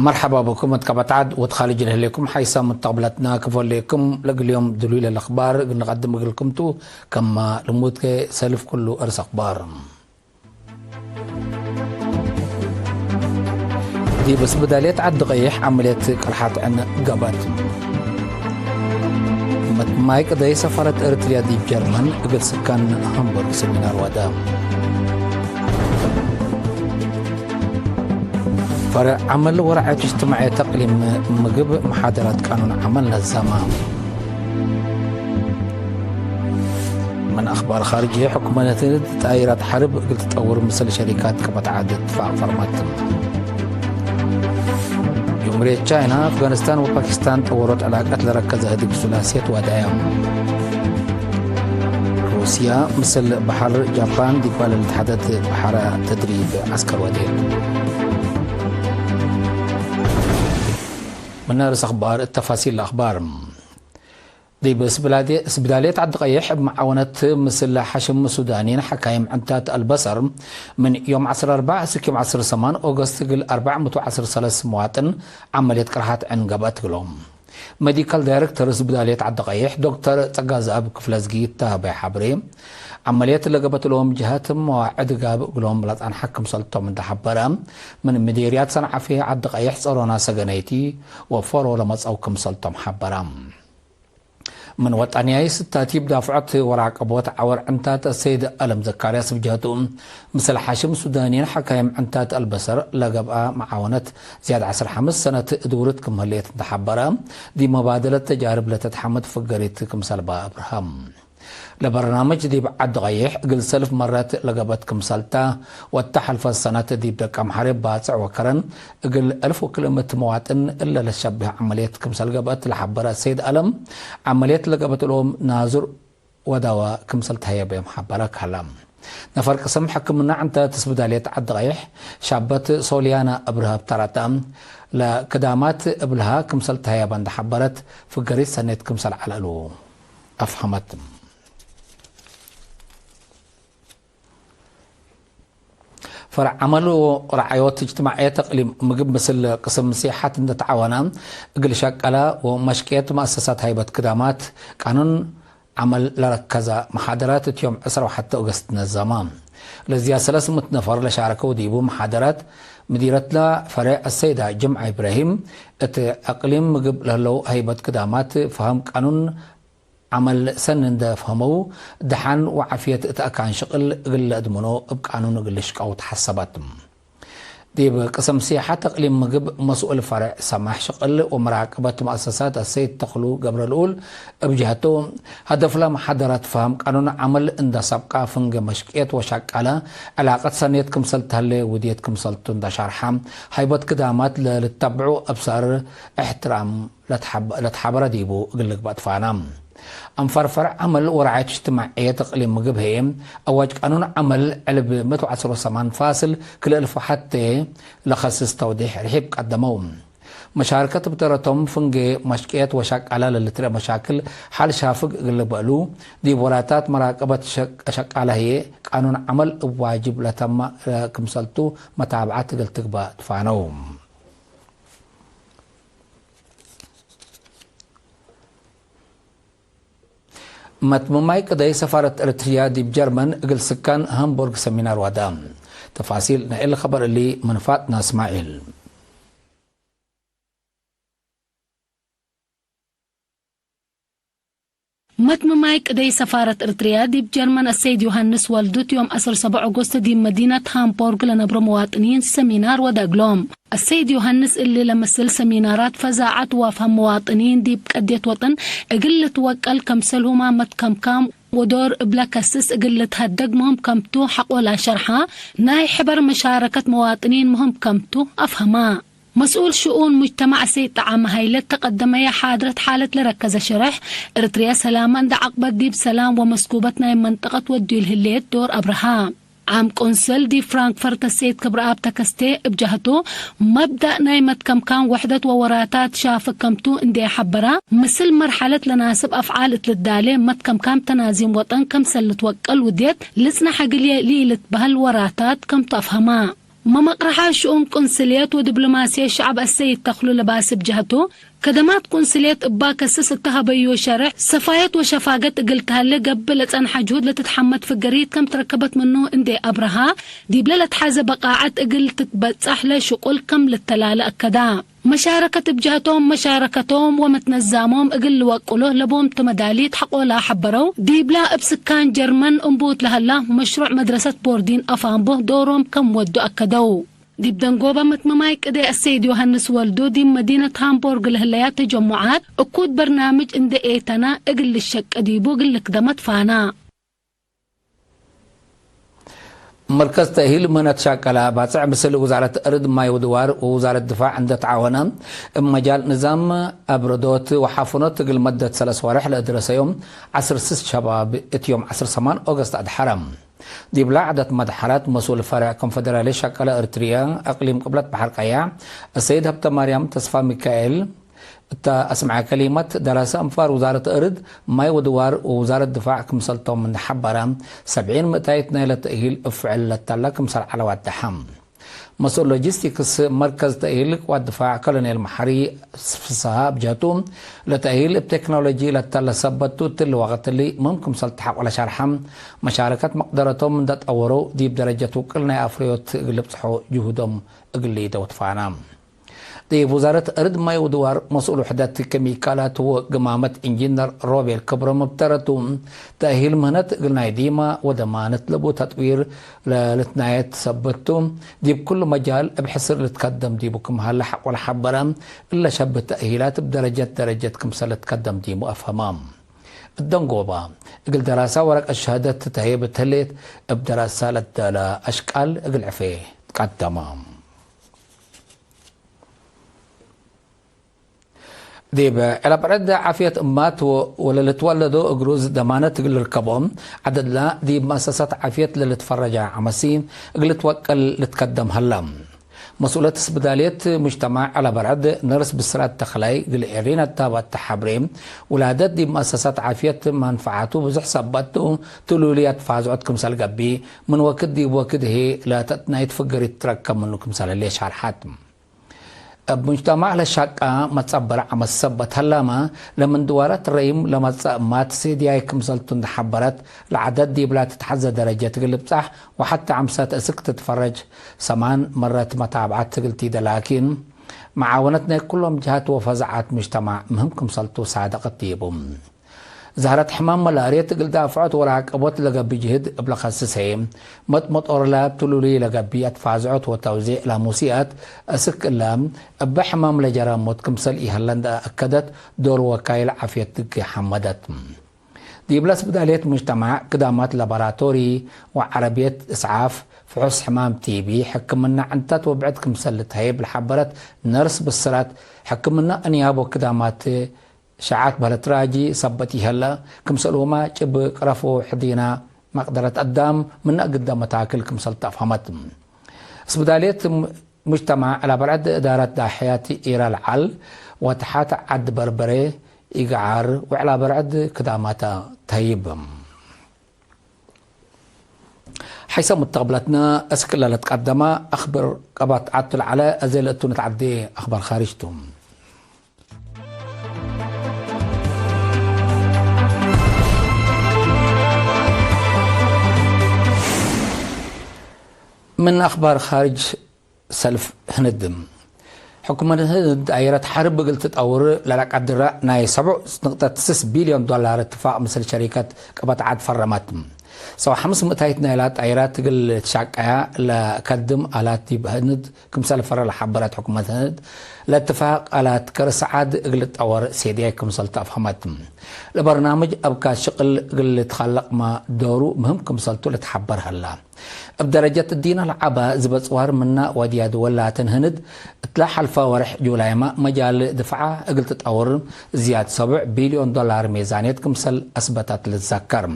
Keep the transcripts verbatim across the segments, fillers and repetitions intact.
መርሐባ ብኩም እት ቀበት ዐድ ወትካልጅ ለህሌኩም ሓይሳም ተቅብለትና ክፎ ሌኩም። ለእግል ዮም ድሉይ ለለአክባር እግል ንቀድም እግልኩም ቱ። ከማ ልሙድከ ሰልፍ ኩሉ እርስ አክባር። ዲብ ስብዳልየት ዐዲ ቀይሕ ዐመልየት ቅርሓት ዕን ገብአት። መትማይ ቅደይ ሰፋረት ኤረትርያ ዲብ ጀርመን እግል ስካን ሃምቡርግ ሰሚናር ወደ። ፈርዕ ዐመል ወረዓየት እጅትማዕየት እቅሊም ምግብ መሓደራት ቃኑን ዐመል ነዛማ። ምን አኽባር ኻርጅየ፣ ሕኩመት ጣይራት ሐርብ እግል ትጠውር ምስል ሸሪካት ቀበት ዐድ እትፋቅ ፈርመት። ጅምሁርየት ቻይና፣ አፍጋኒስታን ወፓኪስታን ጠወሮት ዕላቀት ለረከዘ ህድግ ሱላስየት ወደያ። ሩስያ ምስል በሐር ጃፓን ዲባ ለልትሐደድ በሐረ ተድሪብ ዐስከር ወዴት። ምን ርእስ አኽባር፣ እት ተፋሲል ለአኽባር። ዲብ ስብላዴ-፣ ስብዳልየት ዐዲ ቀይሕ እብ መዓወነት ምስል ሐሽም ሱዳኒን ሐካይም ዕንታት አልበሰር፣ ምን ዮም ዐስር አርበዕ እስክ ዮም ዐስር ሰማን ኦገስት እግል አርበዕ ምእት ወዐስር ሰለስ መዋጥን ዐመልየት ቅርሓት ዕን ገብአት እግሎም። ሜዲካል ዳይሬክተር ስብዳልየት ዐዲ ቀይሕ ዶክተር ጸጋዝኣብ ክፍለዝጊ እተ ሀበየ ሐብሬ፣ ዐመልየት ለገብአት እሎም ጀሀት መዋዕድ ጋብእ እግሎም ለጸንሐ ክምሰልቶም እንደ ሐበረ፣ ምን ምዴርያት ሰንዓፌ ዐዲ ቀይሕ ጸሮና ሰገነይቲ ወፎሮ ለመጽአው ክምሰልቶም ሐበረ። ምን ወጣንያይ ስታቲብ ዳፍዖት ወራቀቦት ዐወር ዕንታት አሰይድ አለም ዘካርያስ እብ ጀህቱ፣ ምስል ሐሽም ሱዳንይን ሐካይም ዕንታት አልበሰር ለገብአ መዓወነት ዝያድ ዐስር ሐምስ ሰነት እድውርት ክም ህሌት እንተ ሐበረ፣ ዲብ መባደለት ተጃርብ ለተትሐመድ ፍገሪት ክምሰል በ አብርሃም። ለበርናምጅ ዲብ ዐዲ ቀይሕ እግል ሰልፍ መረት ለገብአት ክምሰልታ፣ ወእተ ሐልፈት ሰነት ዲብ ደቀምሐሬ ባጽዕ ወከረን እግል አልፍ ወክልኤ ምእት መዋጥን እለ ለሸብህ ዐመልየት ክምሰል ገብአት ለሐበረ ሰይድ አለም፣ ዐመልየት ለገብአት እሎም ናዙር ወዳወ ክምሰል ተሀየበዮም ሐበረ ካለ። ነፈር ቅስም ሕክምና ዕንተ ትስብዳልየት ዐዲ ቀይሕ ሻበት ሶልያና እብርሀ ብተራተ፣ ለክዳማት እብልሃ ክምሰል ተሀየበ እንደ ሐበረት፣ ፍገሪት ሰኔት ክምሰል ዐለ እሉ አፍሀመት። ፈርዕ ዐመል ወረዓዮት እጅትማዕየት እቅሊም ምግብ ምስል ቅስም ሲሐት እንደ ተዓወነ፣ እግል ሸቀለ ወመሽቅየት መአሰሳት ሀይበት ክዳማት ቃኑን ዐመል ለረከዘ መሓደራት እት ዮም ዕስራ ወሐቴ ኦገስት ነዘመ። ለዚያ ሰለስ ምእት ነፈር ለሻረከው ዲቡ መሓደራት፣ ምዲረትለ ፈሬዕ አሰይዳ ጅምዓ ኢብራሂም፣ እት እቅሊም ምግብ ለህለው ሀይበት ክዳማት ፈሀም ቃኑን ዐመል ሰኒ እንደ ፈሀመው፣ ደሓን ወዓፍየት እት አካን ሽቅል እግል ለአድምኖ እብ ቃኑን እግል ልሽቀው ተሐሰበት። ዲብ ቅስም ሲሐት እቅሊም ምግብ መስኡል ፈሬዕ ሰማሕ ሽቅል ወመራቅበት መአሰሳት አሰይድ ተክሉ ገብረልኡል እብ ጀህቱ፣ ሀደፍለ መሓደራት ፈሀም ቃኑን ዐመል እንደ ሰብቃ፣ ፍንጌ መሽቅየት ወሸቃለ ዕላቀት ሰኔት ክምሰል ተህሌ ውድየት ክምሰልቱ እንደ ሸርሐ፣ ሀይበት ክዳማት ለልተብዑ አብሳር እሕትራም ለትሐበ-፣ ለትሐበረ ዲቡ እግል ልግበእ ትፋነ። አንፋር ፈርዕ ዐመል ወረዓየት እጅትማዕየት እቅሊም ምግብ ህዬ፣ አዋጅ ቃኑን ዐመል ዕልብ ምእት ወዐስር ወሰማን ፋስል ክልኤ አልፍ ወሐቴ ለኸስስ ተውዴሕ ርሒብ ቀደመው። መሻርከት ብጠረቶም ፍንጌ መሽቅየት ወሸቃለ ለልትረኤ መሻክል ሐል ሻፍግ እግል ልግበእ እሉ፣ ዲብ ወራታት መራቀበት ሸቅ-፣ ሸቃለ ህዬ ቃኑን ዐመል እብ ዋጅብ ለተመ ክምሰልቱ መታብዐት እግል ትግበእ ትፋነው። መትምማይ ቅደይ ሰፋረት ኤረትርያ ዲብ ጀርመን እግል ስካን ሃምቡርግ ሰሚናር ወደ። ተፋሲል ናይል ኸበር እሊ ምን ፋጥና እስማዒል። መትምማይ ቅደይ ሰፋረት ኤረትርያ ዲብ ጀርመን አሰይድ ዮሃንስ ወልዱት ዮም ዐስር ሰብዕ ኦጎስት ዲብ መዲነት ሃምቦርግ ለነብሮ መዋጥኒን ሰሚናር ወደ እግሎም። አሰይድ ዮሃንስ እሊ ለመስል ሰሚናራት ፈዛዐት ወአፍሀም መዋጥኒን ዲብ ቀድየት ወጠን እግል ልትወቀል ከምሰልሁማ መትከምካም ወዶር እብለ ከስስ እግል ልትሀደግ ምህም ከምቱ ሐቆላ ሸርሐ፣ ናይ ሕበር መሻረከት መዋጥኒን ምህም ከምቱ አፍሀማ። መስኡል ሽኡን ሙጅተማዕ ሰይድ ጠዓመ ሀይለ ተቀደመየ ሓድረት ሓለት ለረከዘ ሸረሕ፣ ኤረትርየ ሰላመ እንደ ዐቅበት ዲብ ሰላም ወመስኩበት ናይ መንጠቀት ወድዩ ለህሌት ዶር አብርሃ። ዓም ቆንሰል ዲብ ፍራንክፈርት ሰይድ ክብረአብ ተከስቴ እብ ጀህቱ፣ መብዳእ ናይ መትከምካን ወሕደት ወወራታት ሻፍግ ከምቱ እንዴ ሐበራ፣ ምስል መርሐለት ለናስብ አፍዓል እት ልዳሌ መትከምካን ተናዚም ወጠን ከምሰል ልትወቀል ውድየት ልጽነሕ እግልዬ ለኢልትበህል ወራታት ከምቱ አፍሀማ። መመቅረሓ ሽኡን ቁንስልየት ወዲብሎማስየት ሸዐብ አሰይድ ተክሉ ለባሲ እብ ጀህቱ፣ ከደማት ቁንስልየት እባ ከስስ እተ ሀበዮ ሸርሕ፣ ሰፋየት ወሸፋገት እግል ተሀሌ ገብእ ለጸንሐ ጅሁድ ለትትሐመድ ፍገሪት ከም ትረከበት ምኑ እንዴ አብረሃ፣ ዲብለ ለትሐዘ በቃዐት እግል ትትበጸሕ ለሽቁል ከም ልተላለ አከዳ። መሻረከት እብ ጀህቶም፣ መሻረከቶም ወመትነዛሞም እግል ልወቅሎ ለቦም ተመዳሊት ሐቆላ ሐበረው፣ ዲብላ እብ ስካን ጀርመን እንቡት ለሀላ መሽሩዕ መድረሰት ቦርዲን አፋንቦ ዶሮም ከም ወዱ አከደው። ዲብ ደንጎበ መትመማይ ቅዴ አሰይድ ዮሐንስ ወልዱ ዲብ መዲነት ሃምቦርግ ለህለያ ተጀሙዓት እኩድ በርናምጅ እንዴ ኤተና እግል ልሸቀ ዲቡ እግል ልክደመት ፋና። መርከዝ ተእሂል ምህነት ሻቀላ ባጽዕ ምስል ውዛረት እርድ ማይ ወድዋር ወውዛረት ድፋዕ እንደ ተዓወነ፣ እብ መጃል ንዛም አብረዶት ወሓፍኖት እግል መደት ሰለስ ወሬሕ ለእድረሰዮም ዐስር ስስ ሸባብ እት ዮም ዐስር ሰማን ኦገስት አድሐረ። ዲብላ ዐደት መድሐረት መስኡል ፈርዕ ኮንፈደራሊ ሸቀለ እርትርየ፣ አቅሊም ቅብለት በሐር ቀያሕ፣ አሰይድ ሀብተማርያም ተስፋ ሚካኤል፣ እተ አስምዐ ከሊመት፣ ደራሰ አንፋር ውዛረት እርድ፣ ማይ ወድዋር ወውዛረት ድፋዕ ክምሰልቶም እንዴ ሐበረ፣ ሰብዒን ምእታይት ናይለ ተእሂል እብ ፍዕል ለተለ ክምሰል ዐለ ወደሐ። መስኡል ሎጂስቲክስ መርከዝ ተእሂል ቅዋት ድፋዕ ኮሎኔል መሐሪ ፍስሃ እብ ጀህቱ፣ ለተእሂል እብ ቴክኖሎጂ ለተለ ሰበት ቱ፣ እትሊ ወቅት እሊ ምህም ክምሰል ተሐቆ ለሸርሐ፣ መሻረከት መቅደረቶም እንዴ ጠወረው ዲብ ደረጀት ውቅል ናይ አፍረዮት እግል ልብጽሖ ጅሁዶም እግል ሊደው ትፋና። ዲብ ውዛረት እርድ ማይ ወድዋር መስኡል ውሕደት ኬሚካላት ወግማመት ኢንጂነር ሮቤል ክብሮም እብ ተረቱ፣ ተእሂል ምህነት እግል ናይ ዲማ ወደማነት ለቡ ተጥዊር ለልትናየት ሰበት ቱ፣ ዲብ ኩሉ መጃል እብ ሕስር ልትከደም ዲቡ ክም ሀለ ሐቆ ለሐበረ፣ እለ ሸብህ ተእሂላት እብ ደረጀት ደረጀት ክምሰል ልትከደም ዲቡ አፍሀመ። እደንጎበ፣ እግል ደራሳ ወረቀት ሸሀደት ትትሀየብ እት ህሌት፣ እብ ደራሳ ለደለ አሽቃል እግል ዕፌ ትቀደመ። ዲብ ዕለ በዕድ ዓፍየት እማት ወ-፣ ወለልትወለዶ እግሩዝ ደማነት እግል ልርከቦ፣ ዐደድላ ዲብ መአሰሳት ዓፍየት ለልትፈረጃ ዐመሲ እግል ልትወቀል ልትከደም ሀለ። መስኡለት ስብዳልየት ሙጅተማዕ ዕለ በርዕድ ነርስ ብስራት ተክላይ እግል ኤሪና እታባት ተሐብሬ፣ ውላደት ዲብ መአሰሳት ዓፍየት መንፈዓቱ ብዙሕ ሰበት ቱ፣ ትሉልያት ፋዝዖት ክምሰል ገብእ፣ ምን ወክድ ዲብ ወክድ ህዬ ለተትናይት ፍገሪት ትረከብ ምኑ ክምሰል ህሌ ሻርሐት። እብ ሙጅተማዕ ለሻቃ መጸበረ ዐመት ሰበት ሀላመ፣ ለምን ድዋራት ረይም ለመጽአ እማት ሴድያይ ክምሰልቱ እንዴ ሐበረት፣ ለዐደት ዲብላ ትትሐዘ ደረጀት እግል ልብጻሕ ወሐቴ ዐምሰት እስክ ትትፈረጅ ሰማን መረት መታብዐት እግል ቲደ ላኪን፣ መዓወነት ናይ ኩሎም ጀሃት ወፈዛዓት ሙጅተማዕ ምህም ክምሰልቱ ሳደቀት ዲቡ። ዛህረት ሕማም መላርየት እግል ዳፍዖት ወለአቀቦት ለገብእ ጅህድ እብ ለከስስ ህዬ፣ መጥመጦርላ እብ ትሉሉይ ለገብእ አትፋዝዖት ወተውዜዕ ለሙሲአት፣ እስክ እለ እበ ሕማም ለጀረ ሞት ክምሰል ኢሀለ እንዴ አከደት፣ ዶር ወካይል ዓፍየት ድጌ ሐመደት። ዲብለ ስብዳልየት ሙጅተማዕ፣ ክዳማት ላቦራቶሪ ወዐረብየት እስዓፍ፣ ፍሑስ ሕማም ቲቢ፣ ሕክምና ዕንታት ወብዕድ ክምሰል ልትሀየብ ለሐበረት ነርስ ብስራት፣ ሕክምና እንያብ ወክዳማት ሸዓት በህለት ራጂ ሰበት ይሀለ፣ ክምሰልሁመ ጭብ ቅረፍ ወሕዲና መቅደረት አዳም ምነ እግደ መታክል ክምሰል ተአፍሀመት። ስብዳልየት ሙጅተማዕ ዕላ በርዕድ እዳረት ዳሕያት ኢራ ለዓል ወተሓት ዐድ በርበሬ ኢገዓር ወዕላ በርዕድ ክዳማተ ተይብ። ሐይሰ ሙተቅብለትነ እስክ ለልትቀደመ አክብር ቀበት ዐድ ቱ ለዐለ፣ አዜ ለእቱ ንትዐዴ አክባር ካርጅ ቱ። ምን አክባር ካርጅ ሰልፍ ህንድ። ሕኩመት ህንድ ዳይረት ሐርብ እግል ትጠውር ለለቀድረ ናይ ሰብዑ ንቅጠት ስስ ቢልዮን ዶላር እትፋቅ ምስል ሸሪከት ቀበት ዐድ ፈረመት። ሰው ሐምስ ምእታይት ናይላ ጣይራት እግል ትሻቀያ ለከድም አላት ዲብ ህንድ ክምሰል ፈረ ለሐበረት ሕኩመት ህንድ፣ ለእትፋቅ አላት ከርስ ዐድ እግል ልትጠወር ሴድያይ ክምሰልቱ አፍሀመት። ለበርናምጅ አብካት ሽቅል እግል ልትከለቅመ ዶሩ ምህም ክምሰልቱ ልትሐበር ሀላ። እብ ደረጀት እዲነ ለዐበ ዝበጽዋር ምነ ወድያ ድወል ላትን ህንድ፣ እትለ ሐልፈ ወርሕ ጁላይመ መጃል ድፍዐ እግል ትጠውር ዝያድ ሰቡዕ ቢልዮን ዶላር ሜዛንየት ክምሰል አስበተት ልትዘከር።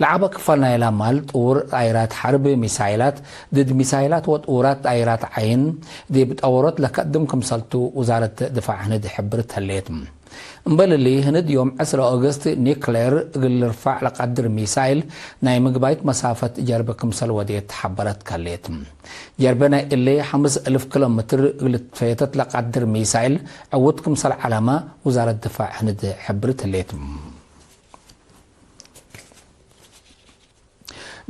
ለዐበ ክፋል ናይላ ማል ጥውር ጣይራት ሐርብ፣ ሚሳይላት፣ ድድ ሚሳይላት ወጥውራት ጣይራት ዐይን ዲብ ጠወሮት ለከድም ክምሰልቱ ውዛረት ድፋዕ ህንድ ሕብርት ህሌት። እምበል እሊ፣ ህንድ ዮም ዕስረ ኦገስት ኒክሌር እግል ልርፋዕ ለቀድር ሚሳይል ናይ ምግባይት መሳፈት ጀርብ ክምሰል ወዴት ሐበረት ከሌት። ጀርበ ናይ እሊ ሐምስ እልፍ ኪሎ ሜትር እግል ልትፈየተት ለቀድር ሚሳይል ዕዉት ክምሰል ዐለመ ውዛረት ድፋዕ ህንድ ሕብርት ህሌት።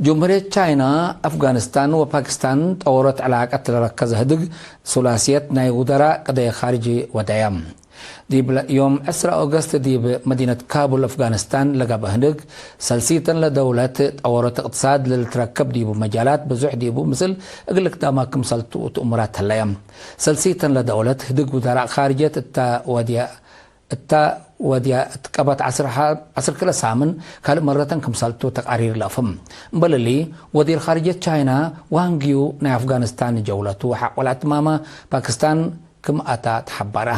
ጅምሁርየት ቻይና፣ አፍጋኒስታን ወፓኪስታን ጠወሮት ዕላቀት ለረከዘ ህድግ ሱላስየት ናይ ውደራእ ቅደይ ካርጅ ወደያ። ዲብ ዮም ዕስረ ኦገስት ዲብ መዲነት ካቡል አፍጋኒስታን ለገብአ ህድግ፣ ሰልሲተን ለደውለት ጠወሮት እቅትሳድ ለልትረከብ ዲቡ መጃላት ብዙሕ ዲቡ ምስል እግል ልክዳማ ክምሰልቱ እት እሙራት ህለየ። ሰልሲተን ለደውለት ህድግ ውደራእ ካርጅየት እተ ወድየ እተ ወድየ እት ቀበት ዐስር ሐ-፣ ዐስር ክለ ሳምን ካልእ መረተን ክምሰልቱ ተቃሪር ለአፍህም። እምበል እሊ፣ ወዚር ካርጅየት ቻይና ዋንግ ዩ ናይ አፍጋኒስታን ጀውለቱ ሐቆ ለአትማመ ፓኪስታን ክም አታ ተሐበረ።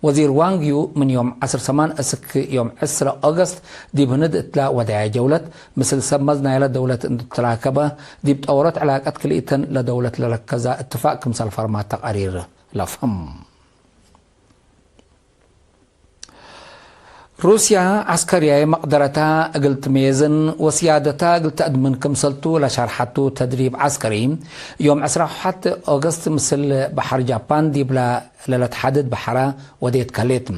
ወዚር ዋንግ ዩ ምን ዮም ዐስር ሰማን እስክ ዮም ዕስረ ኦገስት ዲብ ህንድ እትለ ወደየ ጀውለት፣ ምስል ሰብ መዝ ናይለ ደውለት እንዱ ትራከበ፣ ዲብ ጠወሮት ዕላቀት ክልኢተን ለደውለት ለረከዘ እትፋቅ ክምሰል ፈርማ ተቃሪር ለአፍህም። ሩስያ ዐስከርያይ መቅደረታ እግል ትሜዝን ወስያደታ እግል ተአድምን ክምሰልቱ ለሸርሐቱ ተድሪብ ዐስከሪ፣ ዮም ዕስራ ወሐት ኦገስት ምስል በሐር ጃፓን ዲብለ ለለትሐድድ በሐረ ወዴት ከሌት።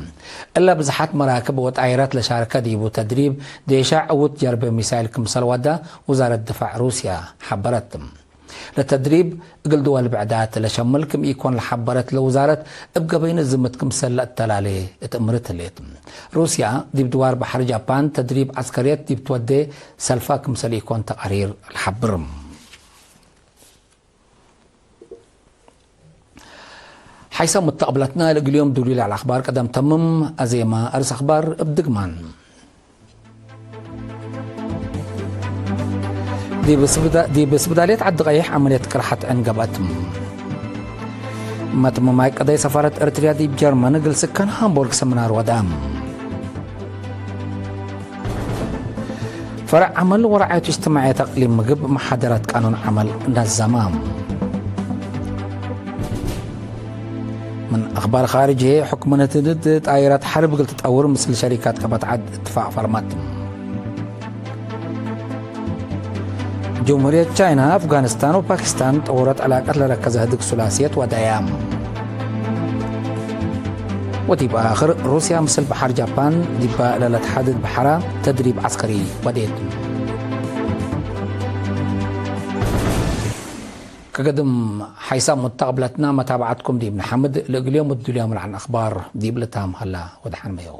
እለ ብዝሓት መራክብ ወጣይራት ለሻርከ ዲቡ ተድሪብ ዴሻ ዕዉት ጀርበ ሚሳይል ክምሰል ወደ ውዛረት ድፋዕ ሩስያ ሐበረት። ለተድሪብ እግል ድወል ብዕዳት ለሸምል ክም ኢኮን ለሐበረት ለውዛረት፣ እብ ገበይ ንዝምት ክምሰል ለአተላሌ እት እምርት ህሌት። ሩስያ ዲብ ድዋር በሐር ጃፓን ተድሪብ ዐስከርየት ዲብ ትወዴ ሰልፋ ክምሰል ኢኮን ተቃሪር ለሐብር። ሐይሰ ሙተቅብለትና ለእግል ዮም ዱሉይ ለዐለ አኽባር ቀደም ተምም። አዜመ አርስ አኽባር እብ ድግማን። ዲብ ስብዳ-፣ ዲብ ስብዳልየት ዐዲ ቀይሕ ዐመልየት ቅርሐት ዕን ገብአት። መትምማይ ቀደይ ሰፋረት ኤርትርያ ዲብ ጀርመን እግል ስከን ሃምቦርግ ሰምናር ወደ። ፈረዕ ዐመል ወረዓየቱ እጅትማዕየት አቅሊም ምግብ መሓደራት ቃኑን ዐመል ነዘመ። ምን አኽባር ካርጅ ህዬ፣ ሕኩመት ህንድ ጣይራት ሐርብ እግል ትጠውር ምስል ሸሪካት ቀበት ዐድ እትፋቅ ፈርመት። ጅምሁርየት ቻይና፣ አፍጋኒስታን ወፓኪስታን ጠወረት ዕላቀት ለረከዘ ህድግ ሱላስየት ወደያ። ወዲብ አክር፣ ሩስያ ምስል በሐር ጃፓን ዲበ ለለትሐድድ በሐራ ተድሪብ ዐስከሪ ወዴት። ከገድም ሐይሳም ሙተቅብለትና መታብዐትኩም ዲብ ነሐምድ፣ ለእግልዮም ወዱልዮም ለዐን አኽባር ዲብ ልታም ሀላ ወደሐን መየው።